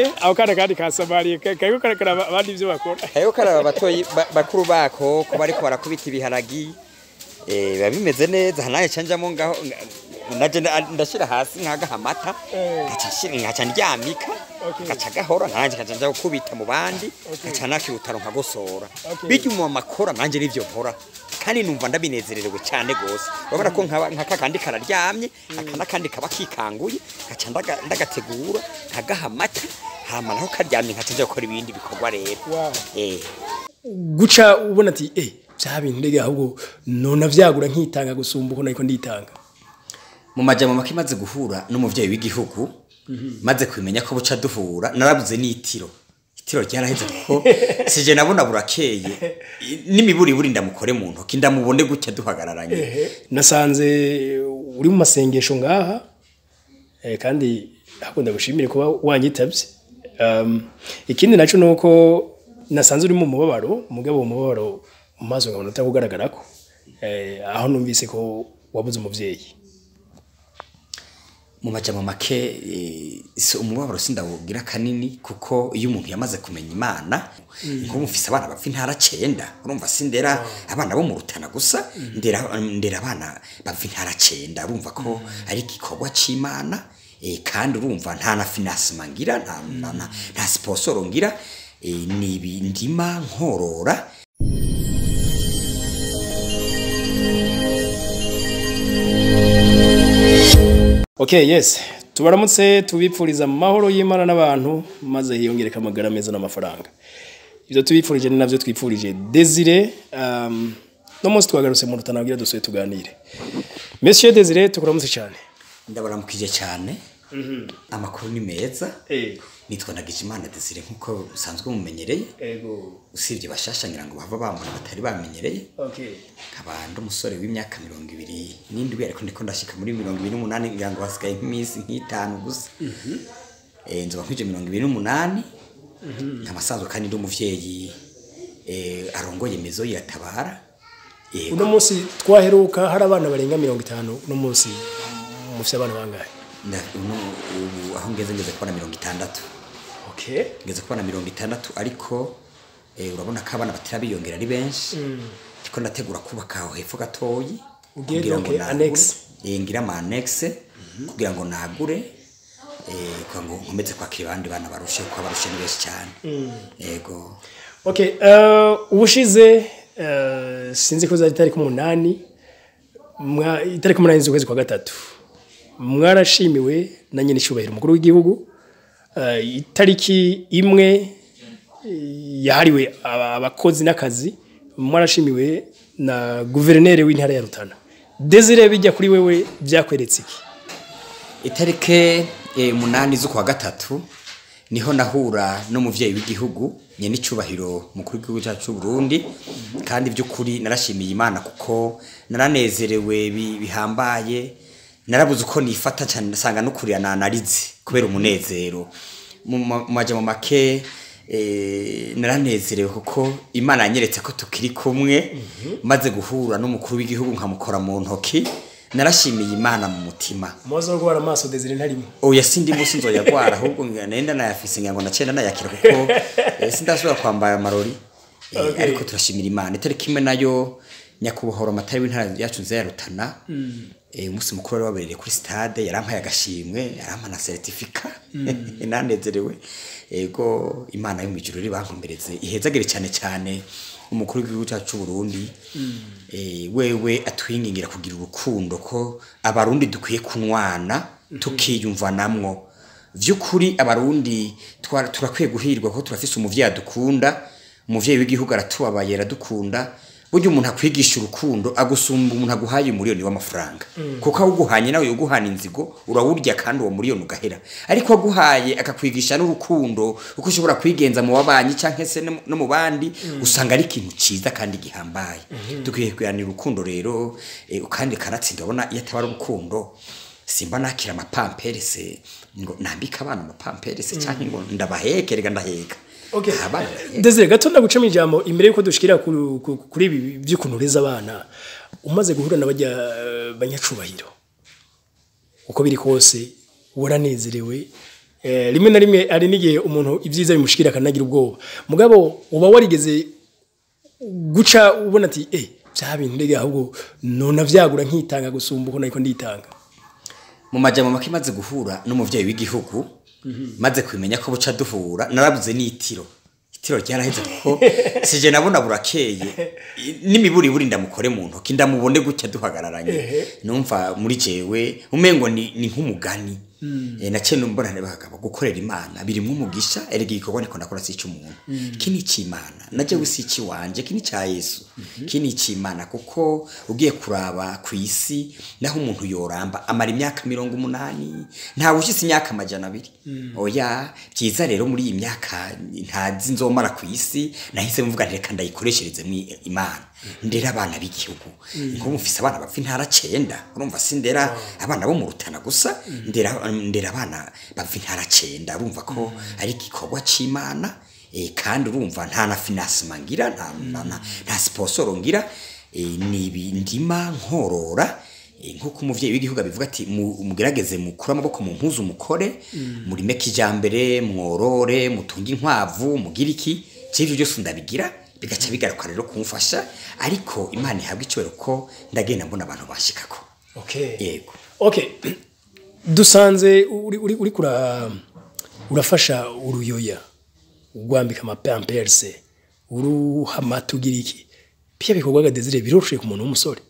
Aho kana kandi kasamariye kariko karakara abandi ivyo bakora. Kariko karaba batoyi bakuru bako ko bariko barakubita ibiharagi, biba bimeze neza. Naye canjamo ngaho naje ndashira hasi nkagaha amata, ngaca ndyamika, ngaca gahora nanje ngaca nja gukubita mu bandi, ngaca nakirutaro nkagosora. Bijya umumama akora nanje nivyo nkora, kandi numva ndabinezererewe cyane gose. Urabona ko nkaka kandi kararyamye, aka nakandi kaba kikanguye, ngaca ndagategura nkagaha amata, hama naho karyamye nkaca nja gukora ibindi bikorwa rero. Guca ubona ati bya bintu ndege ahubwo nona vyagura nkitanga gusumba uko nariko nditanga. Mu majambo make maze guhura n'umuvyeyi w'igihugu, maze kumenya ko buca duhura, narabuze n'itiro. Itiro ryaraheze kuko sije nabona burakeye, n'imiburiburi ndamukore mu ntoki ndamubone gutya duhagararanye. Nasanze uri mu masengesho ngaha, kandi akunda gushimire kuba wanyitavye. Ikindi naco nuko nasanze uri mu mubabaro, mugabo umubabaro mu maso nkabona utakugaragarako, aho numvise ko wabuze umuvyeyi. Mu majambo make, umubabaro sindawugira kanini, kuko iyo umuntu yamaze kumenya Imana, nko mufise abana bapfa intara 9, urumva sindera abana bo mu Rutana gusa, ndera abana bapfa intara 9, urumva ko ari igikorwa c'Imana, kandi urumva nta na financement ngira, nta sponsor ngira, ni ndima nkorora. Okay, yes. Tubaramutse tubipfuriza amahoro y'Imana n'abantu, maze hiyongereka amagara meza n'amafaranga. Ibyo tubipfurije ni navyo twipfurije Desire. No munsi twagarutse mu Rutana kugira dusuye tuganire. Monsieur Desire, tukuramutse cyane. Ndabaramukije cyane. Amakuru ni meza. Nitwa Ndagijimana Desire nkuko usanzwe mumenyereye. Ego. Usibye bashasha ngira ngo bava bambona batari bamenyereye. Kabanda umusore w'imyaka 27 ariko ndiko ndashika muri 28 ngira ngo hasigaye nk'iminsi nk'itanu gusa. Nzoba nkwije 28. Nkamasanzwe kandi ndi umuvyeyi arongoye mezo iratabara. Uno munsi twaheruka hari abana barenga 50, uno munsi mufise abana bangahe? Ubu aho ngeze kubona 60. Ngeze kubona 60, ariko urabona ko abana batira biyongera ari benshi. Ndiko ndategura kubaka aho hepfo gatoyi kugira ngo annexe, ngira ama annexe kugira ngo nagure, kugira ngo nkomeze kwakira abandi bana barushe, kuko abarushe ni benshi cyane. Yego. Ubushize sinzi ko zari itariki 8, itariki 8 z'ukwezi kwa 3. Mwarashimiwe na nyene cyubahiro umukuru w'igihugu, itariki imwe yahariwe abakozi n'akazi, mwarashimiwe na guverineri w'intara ya Rutana. Desire, bijya kuri wewe byakweretse iki? Itariki 8 z'ukwa 3 niho nahura n'umuvyeyi w'igihugu nyene cyubahiro mukuru w'igihugu cyacu Burundi, kandi by'ukuri narashimiye Imana kuko naranezerewe bihambaye. Narabuze uko nifata cyane, ndasanga no kurira nanarize kubera umunezero. Mu majambo make, naranezerewe kuko Imana yanyeretse ko tukiri kumwe. Maze guhura n'umukuru w'igihugu nkamukora mu ntoki, narashimiye Imana mu mutima. Muzo gwara amaso Desire ntarimo. Oya, sindi musi nzoyagwara, ahubwo nenda nayafise ngira ngo nacenda nayakira kuko sindashobora kwambara amarori. Ariko turashimira Imana. Itariki imwe nayo nyakubahwa amatari w'intara yacu nziza ya Rutana, umunsi mukuru wari wabereye kuri stade, yarampaye agashimwe, yarampa na certificat. Nanezerewe. Ego, Imana yo mu ijuru ribankomereze, ihezagire cyane cyane umukuru w'igihugu cyacu Burundi. Wewe atwingingira kugira urukundo, ko abarundi dukwiye kunwana tukiyumvanamwo. Vy'ukuri abarundi turakwiye guhirwa ko turafise umuvyeyi adukunda, umuvyeyi w'igihugu aratubabaye, aradukunda. Burya umuntu akwigisha urukundo agusumba umuntu aguhaye umuriyoni w'amafaranga, kuko awuguhanye nawe uguhana inzigo urawurya kandi uwo muriyoni ugahera. Ariko aguhaye akakwigisha n'urukundo uko ushobora kwigenza mu babanyi canke se no mu bandi, usanga ari ikintu ciza kandi gihambaye. Dukwiye kuganira urukundo rero, kandi karatsinda. Ubona iyo atabara urukundo simba nakira amapamperese ngo nambika abana amapamperese canke ngo ndabaheke, rega ndaheka. Desire, gato ndaguca mu ijambo imbere yuko dushikira kuri ibi by'ukuntu ureza abana. Umaze guhura n'abajya banyacubahiro, uko biri kose waranezerewe, Rimwe na rimwe ari n'igihe umuntu ibyiza bimushikira akanagira ubwoba, mugabo uba warigeze guca ubona ati bya bintu ndege ahubwo nona vyagura nkitanga gusumba uko nariko nditanga. Mu majambo make, maze guhura n'umuvyeyi w'igihugu, maze kumenya ko buca duhura, narabuze n'itiro, itiro ryaraheze, kuko sije nabona burakeye n'imiburiburi ndamukore mu ntoki, ndamubone gutya duhagararanye, numva muri jewe umengo ni nk'umugani. Naciye mbona bagabo gukorera Imana birimwo umugisha. Erega igikorwa niko ndakora si icy'umuntu, iki ni icy'Imana, naje si icy'iwanje, iki ni icya Yesu, iki ni icy'Imana. Kuko ugiye kuraba ku isi, naho umuntu yoramba amara imyaka 80, ntawe ushitse imyaka 200, oya. Byiza rero muri iyi myaka ntazi nzomara ku isi, nahise mvuga nti reka ndayikoreshereze mu Imana, ndera abana b'igihugu. Nko mufise abana bapfa intara 9, urumva sindera abana bo mu Rutana gusa, ndera abana bava intara 9. Urumva ko ari igikorwa c'Imana. Kandi urumva nta na financement ngira, nta sponsor ngira, ni ndima nkorora. Nkuko umuvyeyi w'igihugu abivuga ati mugerageze mukure amaboko mu mpuzu, mukore murime kijambere, mworore, mutunge inkwavu, mugire iki. Ivyo byose ndabigira, bigaca bigaruka rero kumfasha. Ariko Imana ihabwa icyubahiro ko ndagenda mbona abantu bashikako. Yego. Okay, dusanze uri urafasha uruyoya, ugwambika amapampers, uruha amata, ugira iki. Pia bikorwa Desire biroroshe ku muntu w'umusore?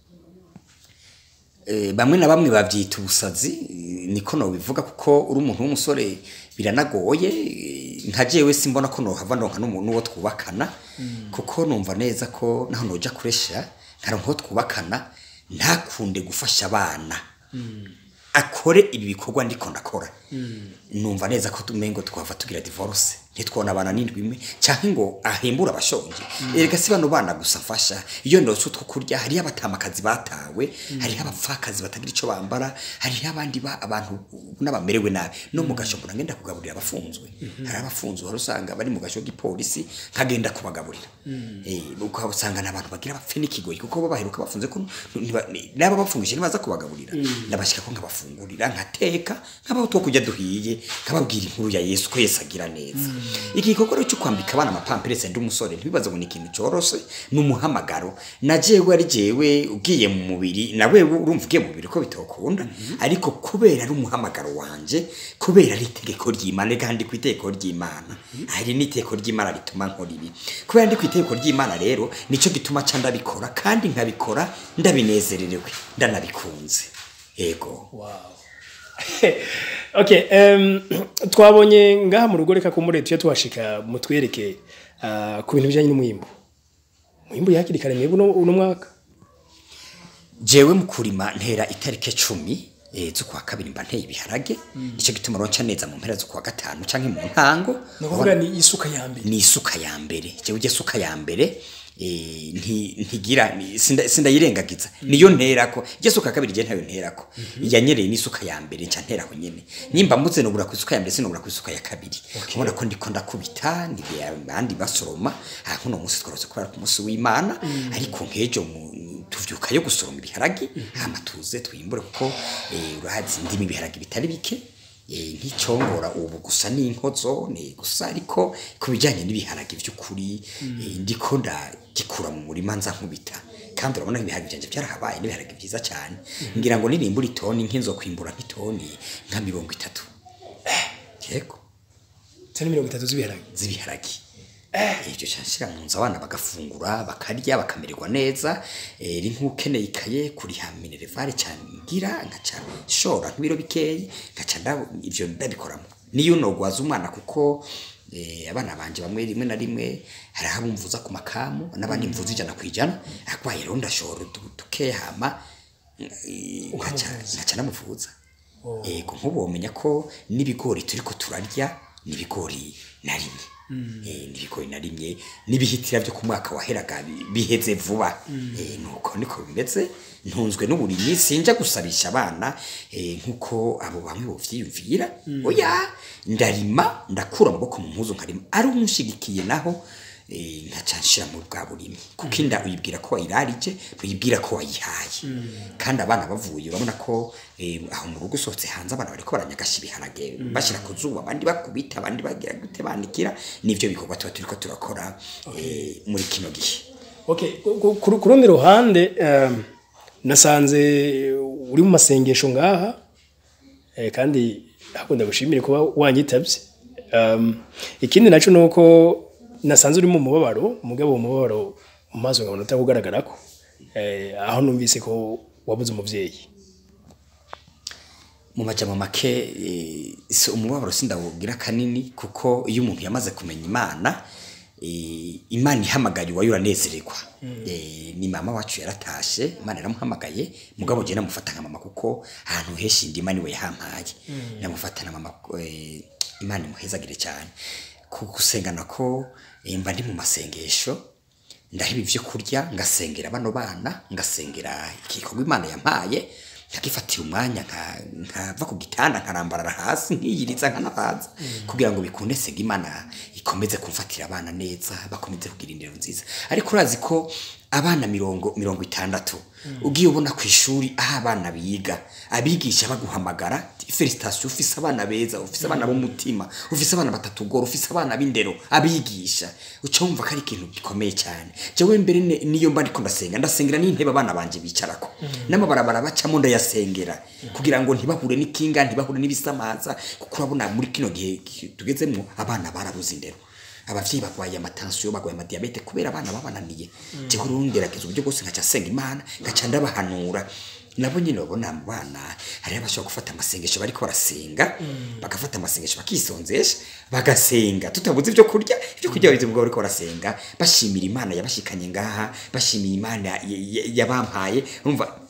Bamwe na bamwe babyita ubusazi, niko nobivuga, kuko uri umuntu w'umusore biranagoye. Nka jewe simbona ko nohava ndonka n'umuntu uwo twubakana, kuko numva neza ko naho noja kuresha nkaronka uwo twubakana ntakunde gufasha abana, akore ibi bikorwa ndiko ndakora, numva neza ko tumengo twava tugira divorce, ntitwona abana n'indwi imwe, canke ngo ahimbura abashonje. Erega si bano bana gusa mfasha. Iyo ndose utwo kurya, hariyo abatamakazi batawe, hariho abapfakazi batagira ico bambara, hariho abandi abantu n'abamerewe nabi no mu gasho. Mbona ngenda kugaburira abafunzwe, hari abafunzwe wari usanga bari mu gasho k'ipolisi, nkagenda kubagaburira. Ukabusanga n'abantu bagira bapfe n'ikigoyi, kuko bo baheruka bafunze, ko n'aba bafungije ntibaza kubagaburira. Ndabashika ko nkabafungurira, nkateka, nkabaha utwo kurya duhiye, nkababwira inkuru ya Yesu, ko Yesu agira neza. Iki gikorwa rero cyo kwambika abana amapamperese ndi umusore, ntibibaze ngo ni ikintu coroshe, ni umuhamagaro. Na jewe ari jewe ugiye mu mubiri, nawe urumva ugiye mu mubiri ko bitokunda, ariko kubera ari umuhamagaro wanje, kubera ari itegeko ry'Imana, kandi ku itegeko ry'Imana, hari n'itegeko ry'Imana rituma nkora ibi, kubera ndi ku itegeko ry'Imana rero nico gituma ca ndabikora, kandi nkabikora ndabinezererewe, ndanabikunze. Yego. Wow. Okay, twabonye ngaha mu rugo, reka kumure tuye tuhashika mutwereke ku bintu bijanye n'umwimbu. Umwimbu yakiri kare mwebwe uno mwaka. Jewe mu kurima ntera itarike 10 z'ukwa kabiri, mba nteye ibiharage. Nico gituma ronca neza mu mpera z'ukwa gatanu canke mu ntango. Ni ukuvuga ni isuka ya mbere. Ni isuka ya mbere. Jewe ujya isuka ya mbere ntigira sindayirengagiza, niyo nterako. Ijya suka ya kabiri je ntayo nterako, yanyereye n'isuka ya mbere nca nteraho nyene. Nimba mbuze nobura ku isuka ya mbere, sinobura ku isuka ya kabiri. Ubona ko ndiko ndakubita ndigiye abandi basoroma. Ah, nkuno munsi twarose kubera ku munsi w'Imana, ariko nkejo tuvyuka yo gusoroma ibiharagi, hama tuze twimbure, kuko urahazi ndimi ibiharagi bitari bike. Nk'icyongora ubu gusa n'inkozo ni gusa, ariko ku bijyanye n'ibiharage by'ukuri, ndiko ndagikura mu murima nza nkubita. Kandi urabona ibiharage byanje byarahabaye, n'ibiharage byiza cyane. Ngira ngo nirimbura itoni, nk'inzo kwimbura nk'itoni nka 30. Yego. Toni 30 z'ibiharage? Z'ibiharage. Ibyo nshira mu nzu, abana bagafungura, bakarya, bakamererwa neza. Ri nk'ukeneye ikaye kuriha minerval cyane, ngira nkaca shora nk'ibiro bikeyi, nkaca ivyo ndabikoramo. Niyo nogwaza umwana, kuko abana banje bamwe rimwe na rimwe hari aho mvuza ku makamu, n'abandi mvuza 100%. Agwaye rero ndashora duke, hama nkaca namuvuza. Yego, nk'ubu womenya ko n'ibigori turiko turarya n'ibigori narimye. N'ibigori narimye n'ibihitira byo ku mwaka waheraga biheze vuba. Nuko niko bimeze, ntunzwe n'uburimyi, sinja gusabisha abana nkuko abo bamwe bovyiyumvira. Oya, ndarima, ndakura amaboko mu mpuzu nkarima, ari umushigikiye naho. Nkaca nshira mu bwa burimyi, kuko inda uyibwira ko wayirarije, uyibwira ko wayihaye. Kandi abana bavuye urabona ko aho mu rugo usohotse hanze abana bariko baranyagasha ibiharage, bashira ku zuba, abandi bakubita, abandi bagira gute, banikira. Nivyo bikorwa tuba turiko turakora muri kino gihe. Okay, ku rundi ruhande nasanze uri mu masengesho ngaha, kandi hakunda gushimire kuba wanyitavye. Ikindi naco nuko nasanze uri mu mubabaro, mugabo uwo mubabaro mu maso nkabona utakugaragarako, aho numvise ko wabuze umuvyeyi. Mu majambo make, si umubabaro sindawugira kanini, kuko iyo umuntu yamaze kumenya Imana, Imana ihamagaye uwayo uranezererwa. Ni mama wacu yaratashe, Imana yaramuhamagaye, mugabo je namufata nka mama kuko ahantu henshi ndima niwe yahampaye. Namufata na mama, Imana imuhezagire cyane. Gusengana ko mba ndi mu masengesho, ndaheba ivyo kurya ngasengera bano bana, ngasengera igikorwa Imana yampaye, nkagifatira umwanya, nkava ku gitanda nkarambarara hasi nkiyiriza nkanabaza, kugira ngo bikunde senga Imana ikomeze kumfatira abana neza, bakomeze kugira indero nziza. Ariko urazi ko abana 60 ugiye ubona ku ishuri aho abana biga, abigisha baguhamagara félicitations, ufise abana beza, ufise abana b'umutima, ufise abana batatugora, ufise abana b'indero, abigisha uca wumva ko ari ikintu gikomeye cyane. Jewe mbere niyo mba ndiko ndasenga, ndasengera n'intebe abana banje bicarako, n'amabarabara bacamo ndayasengera, kugira ngo ntibahure n'ikinga, ntibahure n'ibisamaza, kuko urabona muri kino gihe tugezemwo abana barabuze indero, abavyeyi bagwaye amatansiyo, bagwaye amadiabete kubera abana babananiye. Jewe rero ngerageza uburyo bwose nkaca nsenga Imana, nkaca ndabahanura. Nabo nyine babona mu bana hariho abashobora gufata amasengesho bariko barasenga, bagafata amasengesho bakisonzesha bagasenga, tutabuze ibyo kurya, ibyo kurya bize ubwo bariko barasenga, bashimira Imana yabashikanye ngaha, bashimira Imana yabampaye. Urumva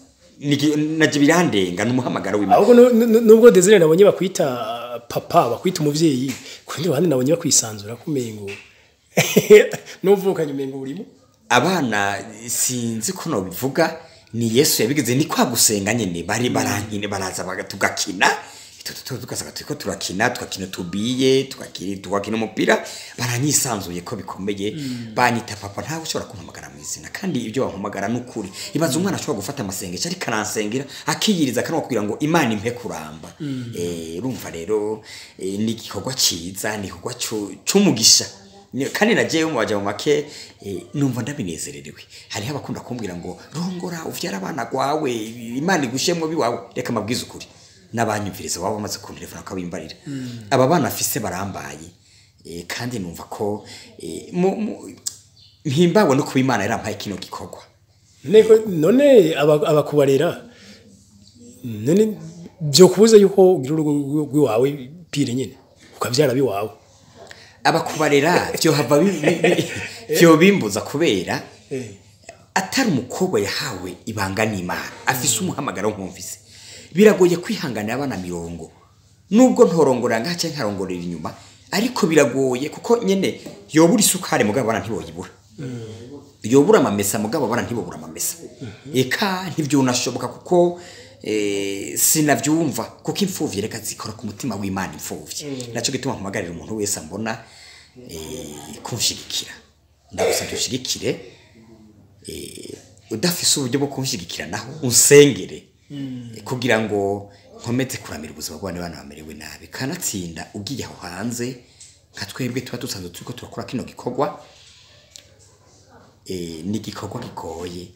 naje birandenga, n'umuhamagaro w'Imana. Ahubwo nubwo Desire nabonye bakwita papa, bakwita umuvyeyi, ku rundi ruhande nabonye bakwisanzura kumengo n'uvukanye umengo urimo abana. Sinzi ko nobivuga, ni Yesu yabigize, ni kwa gusenga nyene bari barankine, baraza tugakina, tugasanga turiko turakina, tugakina tubiye, tugakina umupira, baranyisanzuye ko bikomeye. Banyita papa, ntawe ushobora kumpamagara mu izina, kandi ibyo bampamagara ni ukuri. Ibaze umwana ashobora gufata amasengesho ariko aransengera, akiyiriza akanwa kugira ngo Imana impe kuramba. Urumva rero ni igikorwa ciza, ni igikorwa c'umugisha. Kandi na jewe mu bajya mu make numva ndabinezererewe. Hariho abakunda kumbwira ngo rongora uvyara abana gwawe, Imana igushemwo biwawe. Reka mabwize ukuri, n'abanyumviriza baba bamaze kuntelefona akabimbarira, aba bana afise barambaye, kandi numva ko mpimbawe no kuba Imana yarampaye kino gikorwa. None abakubarera none byo kubuza yuko ugira urugo rw'iwawe pire nyine ukavyara biwawe? Abakubarera vyo hava vyo bimbuza, kubera atari umukobwa yahawe ibanga n'Imana, afise umuhamagaro nkumvise, biragoye kwihanganira abana 40. Nubwo ntorongora ngaha canke nkarongorera inyuma, ariko biragoye kuko nyene yobura isukari mugabo abana ntiboyibura, yobura amamesa mugabo abana ntibobura amamesa. Eka ntivyonashoboka, kuko sinavyumva, kuko imfuvyi reka zikora ku mutima w'Imana imfuvyi. Naco gituma mpamagarira umuntu wese ambona kunshigikira. Ndagusabye ushigikire, udafise uburyo bwo kunshigikira naho unsengere, kugira ngo nkomeze kuramira ubuzima bw'abana bana bamerewe nabi. Kanatsinda ugiye aho hanze nka twebwe tuba dusanzwe turiko turakora kino gikorwa, ni igikorwa kigoye.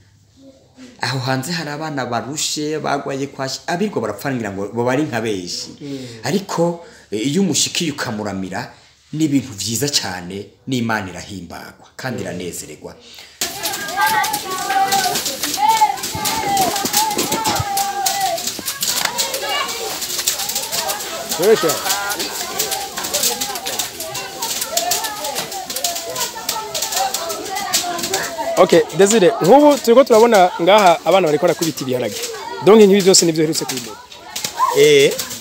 Aho hanze hari abana barushe, bagwaye kwashi, abirwa barapfa, ngira ngo bo bari nka benshi. Ariko iyo umushikiye ukamuramira ni ibintu vyiza cyane, n'Imana irahimbagwa kandi iranezererwa. Okay, Desire, nk'ubu turiko turabona ngaha abana bariko barakubita ibiharage. Donc nk'ibi byose nivyo uherutse kwimbura.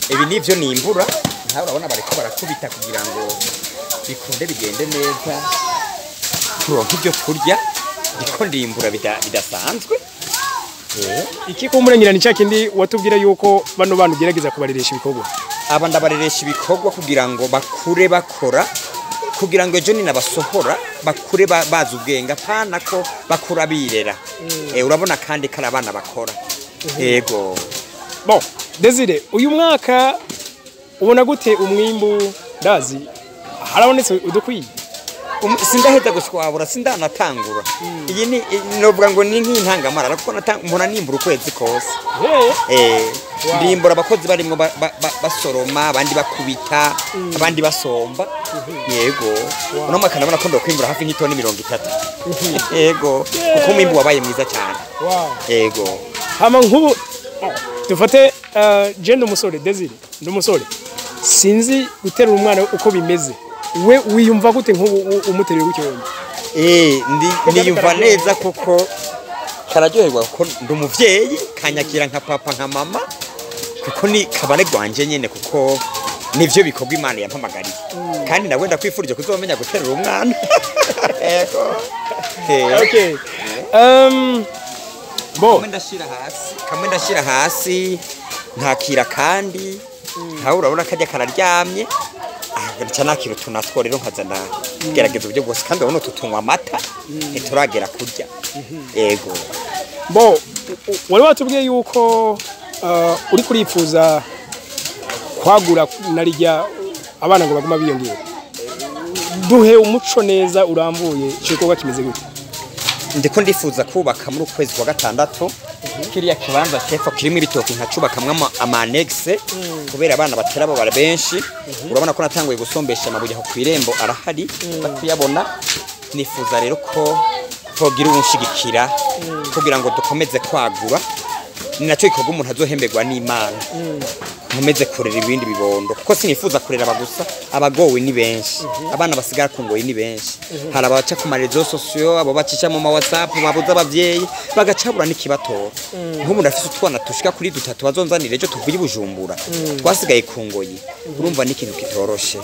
Ibi nivyo nimbura, nkaho urabona bariko barakubita kugira ngo bikunde bigende neza, turonke ibyo kurya. Ndiko ndimbura bidasanzwe. Iki kumurengera ni cakindi watubwira yuko bano bantu ugerageza kubareresha ibikorwa. Aba ndabareresha ibikorwa kugira ngo bakure bakora, Kugira ngo ejo ninabasohora bakure bazi ubwenge, apana ko bakura birera. Urabona kandi kari abana bakora. Yego. Bon, Desire, uyu mwaka ubona gute umwimbu? Ndazi harabonetse udukwiye. Sindaheza gushwabura, sindanatangura. Iyi ni novuga ngo ni nk'intangamara, kuko mpora nimbura ukwezi kose. Ndimbura abakozi barimwo basoroma, abandi bakubita, abandi basomba. Yego. Uno mwaka ndabona ko ndokwimbura hafi nk'itoni 30. Yego, kuko umwimbu wabaye mwiza cyane. Yego. Hama nk'ubu dufate je ndi umusore, Desire ndi umusore, sinzi guterura umwana uko bimeze. We wiyumva gute nk'ubu umuteruye gutyo wumva? Niyumva neza kuko kararyoherwa, kuko ndi umuvyeyi, kanyakira nka papa nka mama, kuko ni kabare rwanje nyene, kuko nivyo bikorwa Imana yampamagariye. Kandi nawe ndakwifurije kuzomenya guterura umwana. Yego. Okay. Bo Kamwe ndashira hasi nkakira, kandi nkawe urabona kajya kararyamye. Nca nakira utu natwo rero nkazana gerageza uburyo bwose, kandi urabona utu tunywa amata, ntituragera kurya. Yego. Bo wari watubwiye yuko uri kuripfuza kwagura narijya abana ngo baguma biyongera. Duhe umuco neza urambuye, ico gikorwa kimeze gute? Ndiko ndifuza kubaka muri ukwezi kwa gatandatu kiriya kibanza kepfo kirimo ibitoki, nkacubakamwo ama annexe, kubera abana batera babara benshi. Urabona ko natanguye gusombesha amabuye aho kw'irembo, arahari bakuyabona. Nifuza rero ko twogira uwunshigikira kugira ngo dukomeze kwagura. Ni nacyo gikorwa umuntu azohemberwa n'Imana, nkomeze kurera ibindi bibondo, kuko sinifuza kurera aba gusa. Abagowe ni benshi, abana basigara ku ngoyi ni benshi. Hari abaca ku ma réseaux sociaux, abo bacisha mu ma WhatsApp, babuze abavyeyi, bagacabura n'ikibatora. Nk'ubu ndafise utwana tushika kuri dutatu bazonzanira ejo tuvuye i Bujumbura, twasigaye ku ngoyi. Urumva ni ikintu kitoroshe.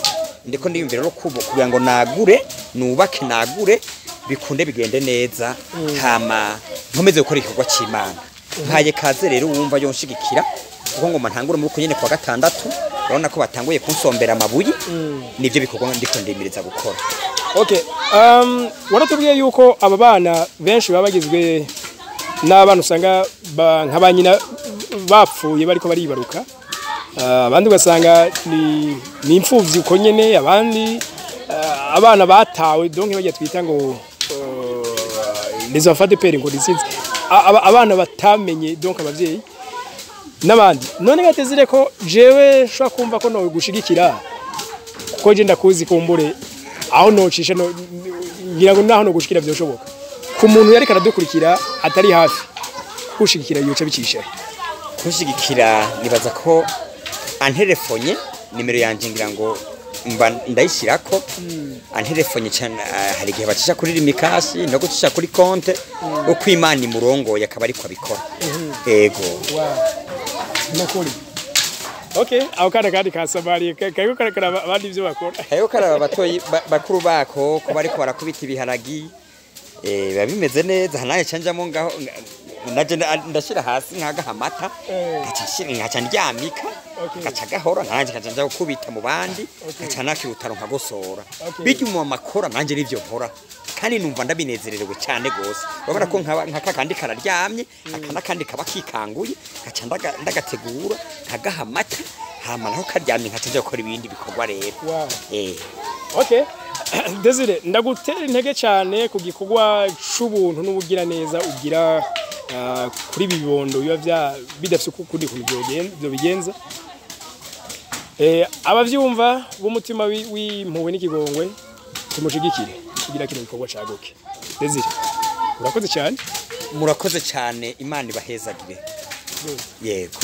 Ndiko ndiyumvira rero kubo kugira ngo nagure, nubake, nagure, bikunde bigende neza, hama nkomeze gukora igikorwa c'Imana. Mpaye kaze rero wumva yonshigikira, kuko ngoma ntangure muri uku nyene kwa gatandatu. Urabona ko batanguye kunsombera amabuye. Nivyo bikorwa ndiko ndimireza gukora. Okay. Waratubwiye yuko aba bana benshi baba bagizwe n'abana usanga nka ba nyina bapfuye bariko baribaruka. Abandi ugasanga ni imfuvyi uko nyene, abandi abana batawe, donc bajya twita ngo les enfants de père, ngo nisinzi, abana batamenye donc abavyeyi n'abandi. None gatezire ko jewe nshobora kumva ko no gushigikira, kuko je ndakuzi, kumbure aho nocisha no ngira ngo naho no gushikira vyoshoboka. Ku muntu yariko aradukurikira atari hafi, kushigikira yoca bicisha? Kushigikira, nibaza ko anterefonye, nimero yanje ngira ngo mba ndayishirako. Anterefonye cyane, hari igihe bacisha kuri Lumicash no gucisha kuri compte, uko Imana imurongoye akaba ariko abikora. Yego. Nukuri. Okay, aho kana kandi kasamariye kariko karakara abandi ivyo bakora. Kayo karaba batoyi bakuru bako ko bariko barakubita ibiharagi. Biba bimeze neza. Naye canjamo ngaho, naje ndashira hasi nkagaha amata, ngaca ndyamika, gaca gahora, nanje ngaca nja gukubita mu bandi, ngaca nakirutaro nkagosora. Bijya umumama akora, nanje nivyo nkora, kandi numva ndabinezererewe cyane gose. Urabona ko nka kakandi kararyamye, aka nakandi kaba kikanguye, ngaca ndagategura nkagaha amata, hama naho karyamye nkaca nja gukora ibindi bikorwa rero. Okay. Desire, ndagutera intege cyane ku gikorwa c'ubuntu n'ubugira neza ugira kuri ibi bibondo biba bya bidafite ukundi kuntu byo bigenza. Abavyumva b'umutima w'impuhwe n'ikigongwe, tumushigikire kugira kino gikorwa caguke. Desire, urakoze cyane. Murakoze cyane, Imana ibahezagire. Yego.